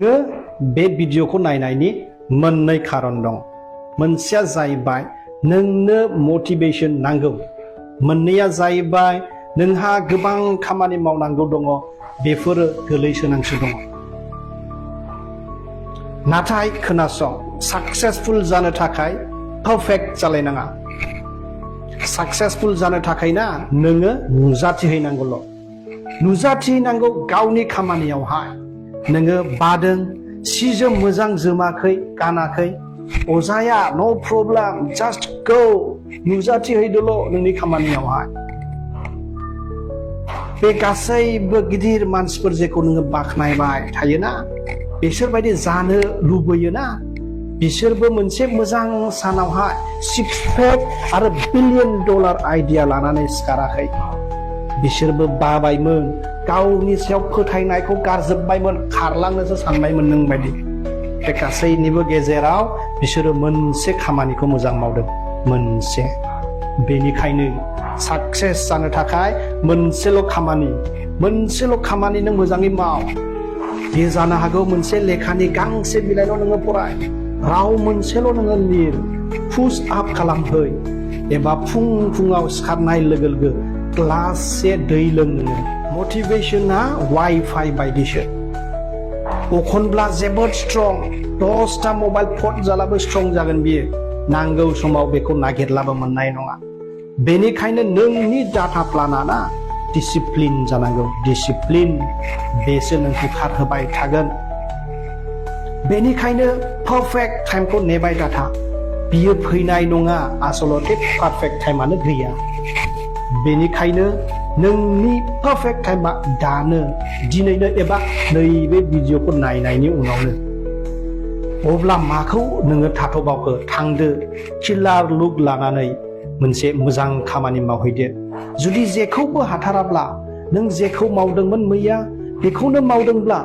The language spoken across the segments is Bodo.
बे भिडिअखौ नायनायनि मोननै खारन दं। मोनसेया जाहैबाय नोंनो मटिभेशन नांगौ, मोननैया जाहैबाय नोंहा गोबां खामानि मावनांगौ दङ, बेफोरो गोलैसोनांसो दङ। नाथाय खोनासं, साक्सेसफुल जानो थाखाय पारफेक्ट जालायनाङा। साक्सेसफुल जानो थाखाय ना नोङो नुजाथिहैनांगौल'। नुजाथिहैनांगौ गावनि खामानियावहाय। नोङो बादों, सि जोम मोजां जोमाखै, गानाखै, अजाया नो प्रब्लेम, जास्ट गो, नुजाथिहैदोल' नोंनि खामानियावहाय। बे गासैबो गिदिर मानसिफोर जेखौ नोङो बाख्नायबाय थायोना, बिसोरबायदि जानो लुबैयोना, बिसोरबो मोनसे मोजां सानावहाय सिक्स पेक आरो $1 बिलियन आइडिया लानानै सिखाराखै। बिसोरबो बाबायमोन, गावनि सायाव फोथायनायखौ गारजोब्बायमोन, खारलांनोसो सानबायमोन नों बायदि। बे गासैनिबो गेजेराव बिसोरो मोनसे खामानिखौ मोजां मावदों, मोनसे। बेनिखायनो साक्सेस जानो थाखाय मोनसेल' खामानि नों मोजाङै माव। बे जानो हागौ मोनसे लेखानि गांसे बिलाइल' नोङो फराय, राव मोनसेल' नोङो लिर, पुश आप खालामहै, एबा फुङाव सिखारनाय लोगो लोगो ग्लाससे दै लों नोङो। मटिभेशना वाइफाइ बायदिसो। अखनब्ला जोबोद स्ट्रं, 10टा मबाइल फन जालाबो स्ट्रं जागोन बियो। नांगौ समाव बेखौ नागिरलाबो मोननाय नङा। बेनिखायनो नोंनि डाटा प्लाना ना डिसिप्लिन जानांगौ, डिसिप्लिन। बेसो नोंखौ खारहोबाय थागोन। बेनिखायनो पारफेक्ट टाइमखौ नेबाय दाथा, बियो फैनाय नङा। आसलते पारफेक्ट टाइमानो गैया। बेनिखायनो नोंनि पारफेक्ट टाइमा दानो, दिनैनो, एबा नैबे भिडिअखौ नायनायनि उनावनो। अब्ला माखौ नोङो थाथ'बावखो? थांदो किलार लुक लानानै मोनसे मोजां खामानि मावहैदो। जुदि जेखौबो हाथाराब्ला, नों जेखौ मावदोंमोन मैया बेखौनो मावदोंब्ला,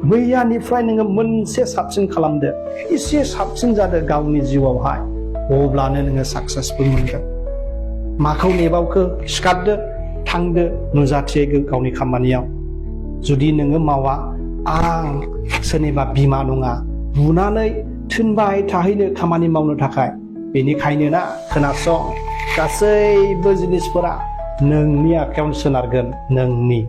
मैयानिफ्राय नोङो मोनसे साबसिन खालामदो, एसे साबसिन जादो गावनि जिउआवहाय। अब्लानो नोङो साक्सेसफुल मोनगोन। माखौ नेबावखो? सिखारदो, थांदो, नुजाथिहैगो गावनि खामानियाव। जुदि नोङो मावा, आं सोरनिबा बिमा नङा, बुनानै थिनबाय थाहैनो खामानि मावनो थाखाय। बेनिखायनो ना खोनासं, गासैबो जिनिसफोरा नोंनि आखायावनो सोनारगोन, नोंनि।